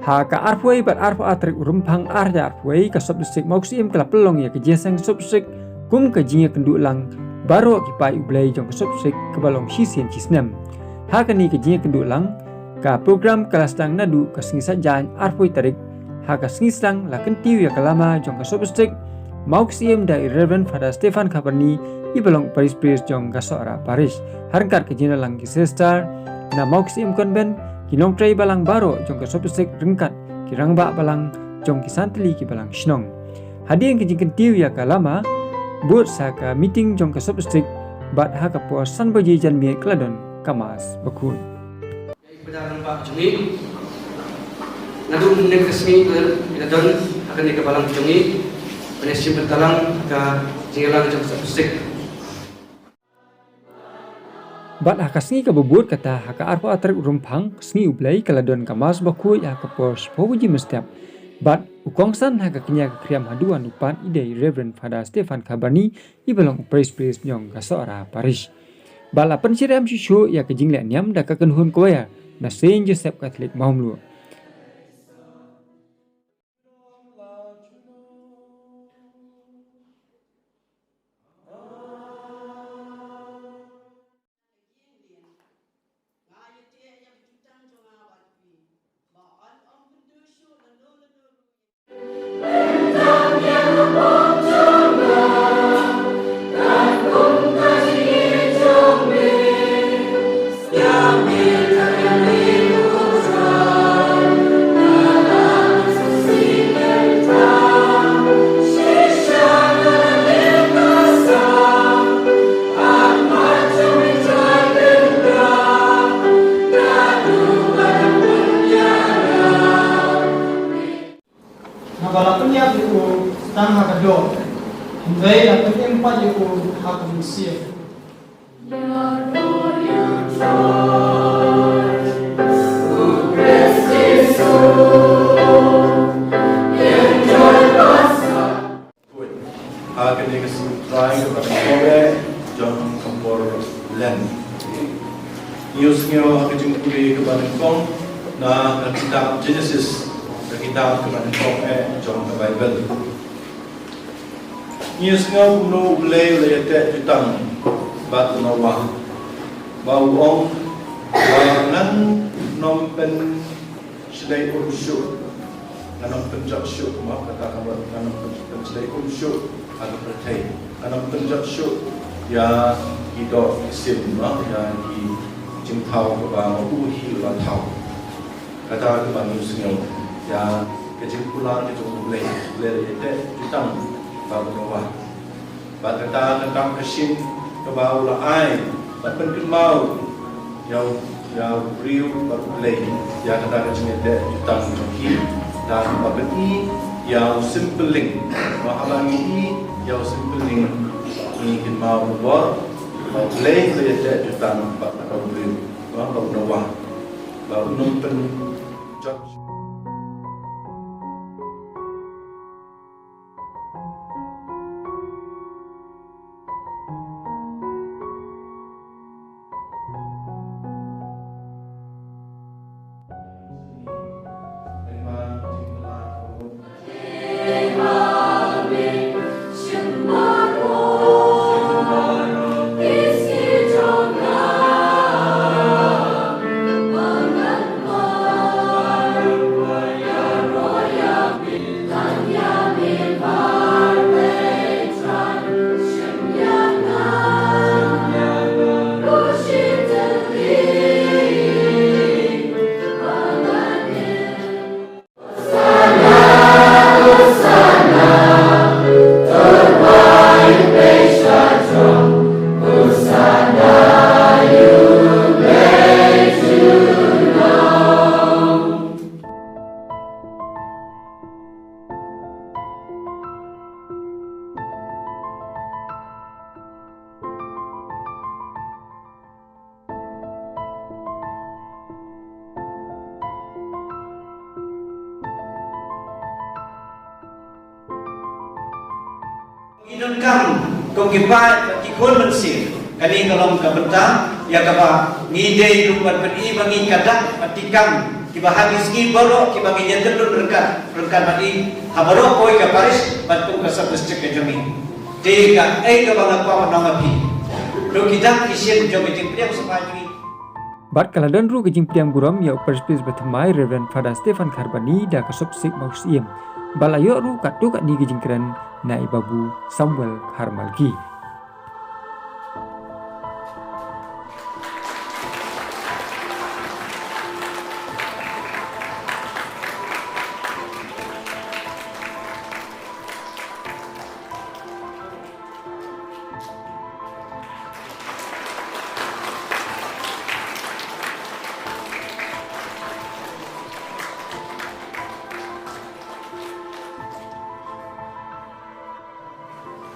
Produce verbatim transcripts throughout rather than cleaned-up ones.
Ha ka arphew wei bad arphew ar tarik u Rymphang ar hajar arphew wei, ka Sub District Mawksyiem ka la pynlong ïa ka jingïaseng Sub District kum ka jingïakynduh lang baroh ki paid U Blei jong ka Sub District kaba long shisien shisnem. Ha kane ka jingïakynduh lang, ka program ka la sdang naduh ka sngi Saitjaiñ arphew wei tarik. Ha ka sngi sdang la kyntiew ïa ka lama jong ka Sub District Mawksyiem da i Reverend Father Stephan Kharbarni, i ba long u Parish Priest jong ka Sohra Parish. Ha ryngkat ka jingïalang ki sister na Mawksyiem Convent, ki nongtrei balang baroh jong ka Sub District ryngkat ki rangbah balang jong ki san tylli ki balang shnong. Hadien ka jingkyntiew ïa ka lama, bud sa ka meeting jong ka Sub District, bad ha ka por san baje janmiet ka la don ka Mass Bakhuid. Ïa i para rangbah jong ngi, naduh mynne ka sngi, eh, ki la don ha kane ka balang jong ngi ban ïashim bynta lang ha ka jingïalang jong ka Sub District. Bad ha ka sngi kaba bud kata, ha ka arphew ar tarik u Rymphang, sngi U Blei, ka la don ka Mass Bakhuid ha ka por shiphew baje mynstep. Bad u kongsan ha ka kñia ka khriam haduh wan u pat i dei Reverend Father Stephan Kharbarni, i ba long u Parish Priest jong ka Sohra Parish. Bad la pynshyrkhei shuh shuh ïa ka jingleh niam da ka kynhun choir na Saint Joseph Catholic Mawmluh. Naba la pynïap ïa u tang ha ka doh, hynrei la pynim pat ïa u ha ka mynsiem. Ha kane ka sngi Trai kaba nyngkong eh jong ka por Lent, ngi ïohsngew ha ka jingpule kaba nyngkong na ka kitab Genesis, ka kitab kaba nyngkong eh jong ka Baibl. Ngi ïohsngew kumno U Blei u la ïateh jutang bad u Noah, ba u ong ba ngan nym pyn shlei um shuh, ngan nym pynjot shuh, mo, kata ka mut ngan nym pyn, pynshlei um shuh ha ka pyrthei, ngan nym pynjot shuh ïa ki doh ki sim, mo, ïa ki jingthaw kaba ma u hi u la thaw. Kata kaba ngi ïohsngew ïa ka jingkular ka jong U Blei, U Blei u la ïateh jutang bad u Noah. Bad kata, kata ka shin kaba u la ai ban pynkynmaw ïa u, ïa u briew bad U Blei ïa kata ka jingïateh jutang jong ki. Bad ba pyn-i ïa u simple link, ba haba ngi i ïa u simple link, ngi kynmaw u bor ba U Blei u la ïateh jutang bad kata u briew, bad u Noah, ba un nym pynjot. Ngi donkam kum ki paid bad ki khun mynsiem, kane ka long ka bynta ïa kaba ngi dei ruh ban pyni ba ngi kyrdan bad tikam Kiba ha ki sngi baroh kiba ngi ïa tynrung ryngkat, ryngkat bad i ha baroh kawei ka parish bad kum ka sub district ka jong ngi. Te kaei kaba nga kwah ban ong ïa phi, ruh ki dak ki shin jong ka jingpdiang sngewbha jong ngi. Bad ka la don ruh ka jingpdiang burom ïa u Parish Priest ba thymmai Reverend Father Stephen Kharbani da ka sub district Mawsyieng. Bad la ïoh ruh katto katne ka jingkren na i Babu Samuel Kharmalki.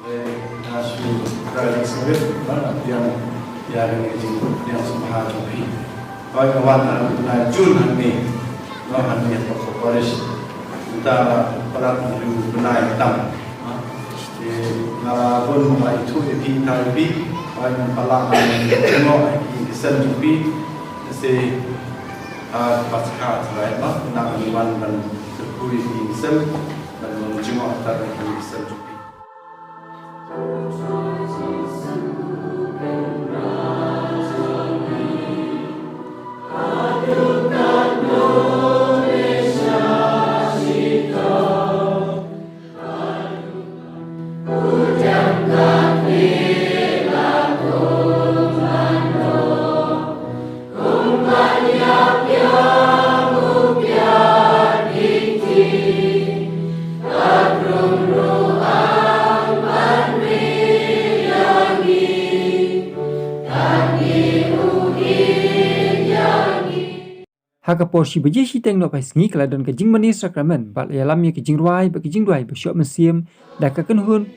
Eh, nga shu krai sngewbha, ba nga pdiang ïa kane ka jingpdiang sngewbha jong phi. Hooid, nga wan ha u bnai June hangne, no, hangne ha ka parish. Mynta la palat u bnai tam. Te nga la bun ba ithuh ïa phi, ïa phi. Hooid, nga palat ban jngoh ïa ki sem jong phi. Te se, ah, Paskha trai, ba nga wan ban kyrkhu ïa ki sem, ban jngoh ïa ki sem jong phi. Ha ka por shi baje shiteng nohphai sngi ka la don ka jingmane sakramen bad la ïalam ïa ka jingrwai bad ka jingduwai ba shoh mynsiem da ka kynhun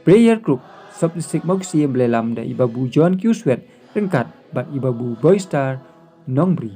Prayer Group Sub District Mawksyiem ba la ïalam da i Babu John Kiuswet ryngkat bad i Babu Boystar Nongbri.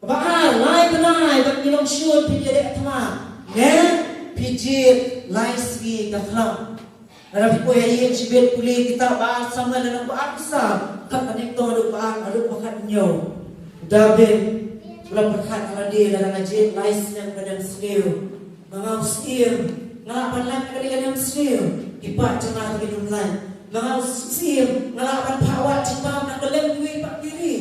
Ba ar, lai bnai bad ngi long shun phi ïaleh thlak ne phi jied lai sngi ka thlak. Lada phi poi ha ïing shibit pule kita ba ar Samuel lynnong ba ar, pisa khatnyngkong haduh ba ar, haduh ba khathynñiew. David u la pyrkhat ha lade, lada nga jied lai snem ka dang sniew. Nga ngam sniew, nga lah ban lait ka dei ka dang sniew. Ki paid jong nga ki nym lait. Nga u Syiem nga lah ban phah wad jingbam na kylleng kiwei pat ki ri.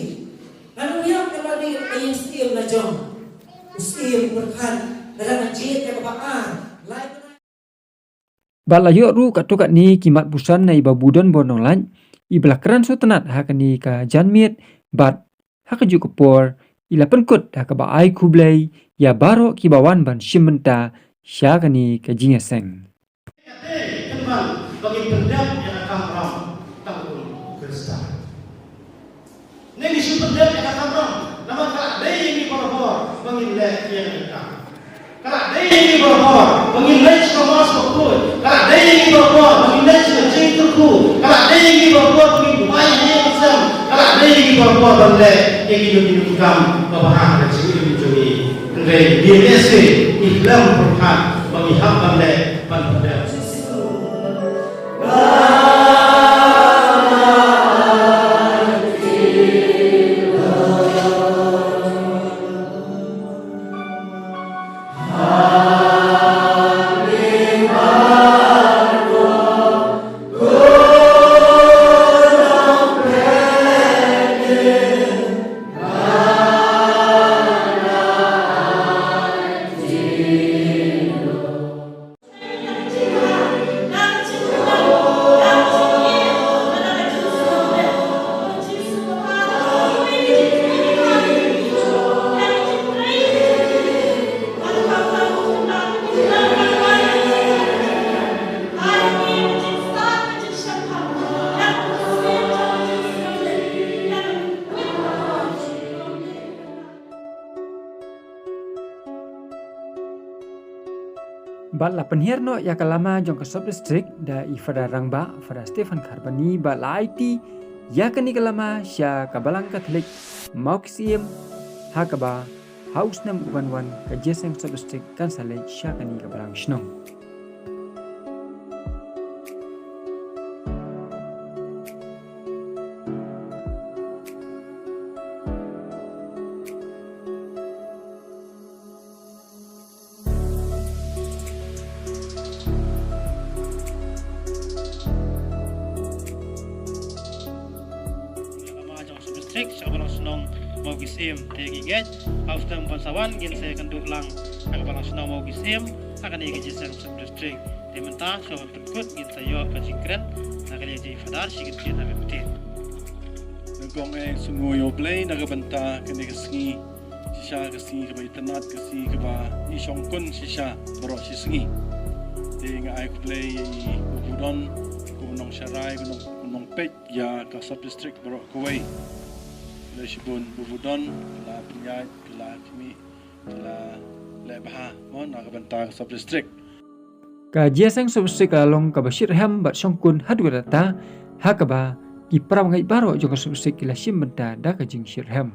Ngan ïap ïa lade ïa u Syiem la jong. U Syiem u pyrkhat, lada nga jied ïa kaba ar, lai bnai. Bad la ïoh ruh katto katne ki mat busan na i Bah Budon Bor Nonglait, iba la kren sngewtynnat ha kane ka janmiet, bad ha kajuh ka por i la pynkut ha kaba ai khublei ïa baroh kiba wan ban shim bynta sha kane ka jingïaseng. Ka dei kynmaw ba ngin pyndep ïa ka kamram tang u Khrista. Ne ngi shu pyndep ïa ka kamram, namar ka la dei ïa ngi barabor ba ngin leh ïa ka kam. Ka la dei ïa ngi barabor ba ngin leit sha ka Mass bakhuid. Ka la dei ïa ngi barabor ba ngin leit sha ka jingkyrkhu. Ka la dei ïa ngi barabor ba ngin duwai ha ïing ha sem. Ka la dei ïa ngi barabor ban leh ïa kino kino ki kam ba bha ha ka jingim jong ngi. Hynrei D M S A i khlem pyrkhat ba ngi hap ban leh ban pyndep. Bad la pynhiar noh ïa ka lama jong ka sub district da i Fada Rangbah, Fada Stephen Kharbani, bad la aiti ïa kane ka lama sha ka Balang Katholik Mawkisyiem, ha kaba ha u snem uban wan ka jingïaseng sub district kan sa leit sha kane ka Balang Shnong. Lama jong sub district sha ka Balang Shnong Mawkisyiem, te ngi ngeit ha u snem ban sa wan ngin sa ïakynduh lang ha ka Balang Shnong Mawkisyiem ha kane ka jingïaseng sub district. Te mynta shuwa ban pynkut ngin sa ïoh ka jingkren na ka liang jong i Fada, shi kyntien ha ka ktien. Nyngkong eh sngew ïa U Blei na ka bynta kane ka sngi, shisha ka sngi kaba itynnad, ka sngi kaba i shongkun shisha baroh shi sngi. Te nga ai khublei ïa i Bah Budon, Bah Nongsharai, Bah Nong, Bah Nongpeit, ïa ka sub district baroh kawei. Khublei shibun Bah Budon, la pynïaid, la khmih, la leh bha mo na ka bynta ka sub district. Ka jingïaseng sub district ka la long kaba shitrhem bad shongkun haduh katta, ha kaba ki para bangeit baroh jong ka sub district ki la shim bynta da ka jingshitrhem.